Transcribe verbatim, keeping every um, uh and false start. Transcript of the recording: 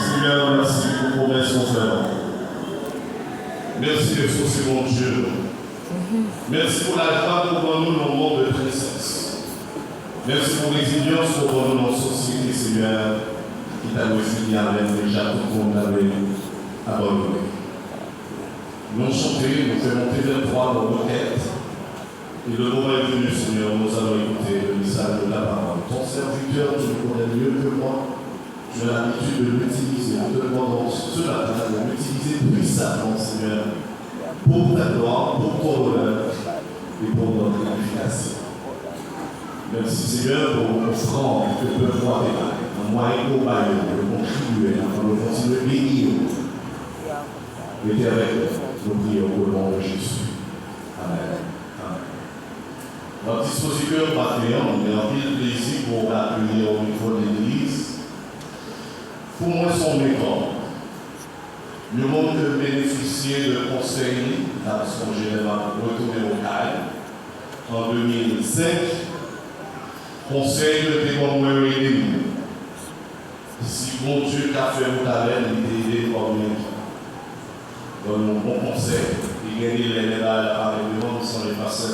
Senyè, mèsi pou pwomès ou fè nou. Mèsi, Jezi, se Bondye nou. Mèsi pou lajwa ke w ban nou nan yon mond de tresans. Mèsi pou rezilyans ke w ban nou nan yon sosyete, Senyè, ki ta dwe fini avè n deja, tout moun ta dwe abandone. Nou chante, nou fè monte vèktwa, nou rekèt. Et le moment est venu, Seigneur, où nous allons écouter le message de ta parole. Ton serviteur, tu le connais mieux que moi. Tu as l'habitude de l'utiliser. Nous te demandons ce matin de l'utiliser puissamment, Seigneur, pour ta gloire, pour ton honneur et pour notre édification. Mèsi, Senyè, pou ofrann ke pèp ou a te bay. Nan mwayen ke w ba yo, yo kontribye, afin de kontinye beni yo. Rete avèk nou. Nou priye o non de Jezi. Amèn. Amèn. Nan dispozitè maten an, m gen anpil plezi pou akeyi w o nivo de legliz. Pou mwen, se yon metòd. Yon moun ke m benefisye de konsèy li, n ap sonje lè m ap retounen Okay an de mil senk, konsèy ke l te ban mwen yo ede m. Si Bondye ka fè wout avè m, li te ede m kòm yon ban nou bon konsèy. E gen de lè lè bagay la parèt devan m, m sonje pastè